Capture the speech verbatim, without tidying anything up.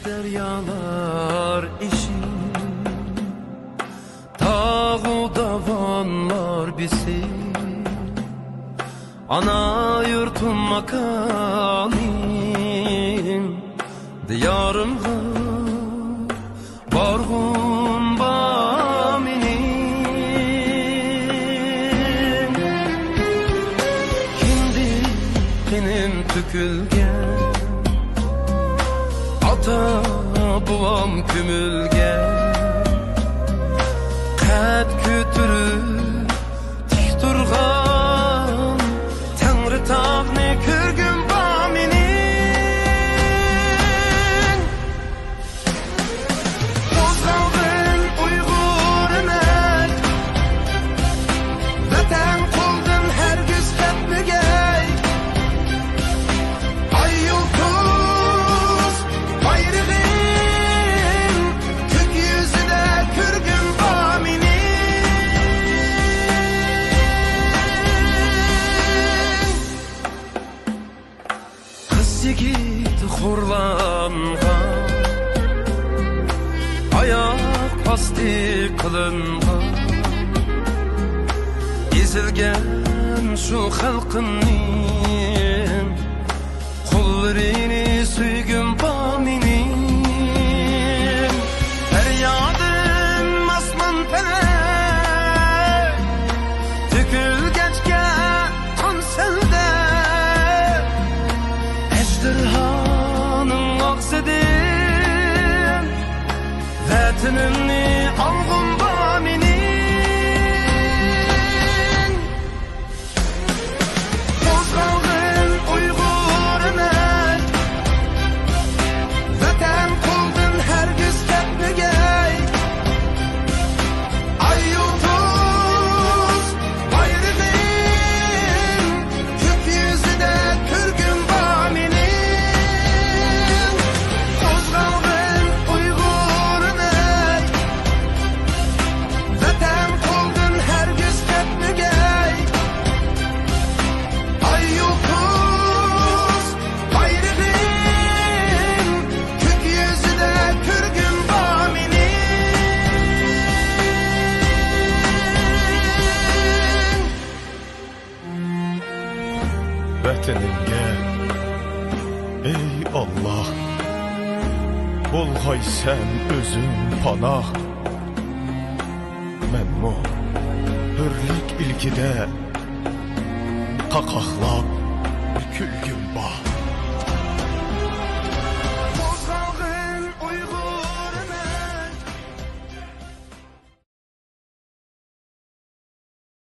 دەريالار ئېشىپ، تاغۇ داۋانلار بېسىپ، ئانا يۇرتۇم ماكانىم، دىيارىمغا بارغۇم بار مېنىڭ. كىندىك قېنىم تۆكۈلگەن، ئاتا بوۋام كۆمۈلگەن، قەد كۆتۈرۈپ تىك تۇرغان تەڭرىتاغنى كۆرگۈم بار مېنىڭ. قوزغالغىن ئۇيغۇرىمەن، ۋەتەن قولدىن ھەرگىز كەتمىگەي. ئاي يۇلتۇز بايرىغىم كۆك يۈزىدە كۆرگۈم بار مېنىڭ. قىز يىگىت خورلانغان، ئاياق ئاستى قىلىنغان، ئېزىلگەن شۇ خەلقىمنىڭ قوللىرىنى سۆيگۈم بار مېنىڭ. دەريادىن ئاسمان پەلەك تۆكۈلگەچكە قان سەلدە، ئەجدىرھانىڭ ئاغزىدىن ۋەتىنىمنى ئالغۇم بار مېنىڭ. قوزغالغىن ئۇيغۇرىمەن، ۋەتەن قولدىن ھەرگىز كەتمىگەي. ئاي يۇلتۇز بايرىغىم كۆك يۈزىدە كۆرگۈم بار مېنىڭ. قوزغالغىن ئۇيغۇرىمەن، ۋەتەن قولدىن ھەرگىز كەتمىگەي. ئاي يۇلتۇز بايرىغىم كۆك يۈزىدە كۆرگۈم بار مېنىڭ. ۋەتىنىمگە، ئەي ئاللا، بولغايسەن ئۆزۈڭ پاناھ. مەنمۇ ھۆرلۈك ئىلكىدە قاقاقلاپ كۈلگۈم بار.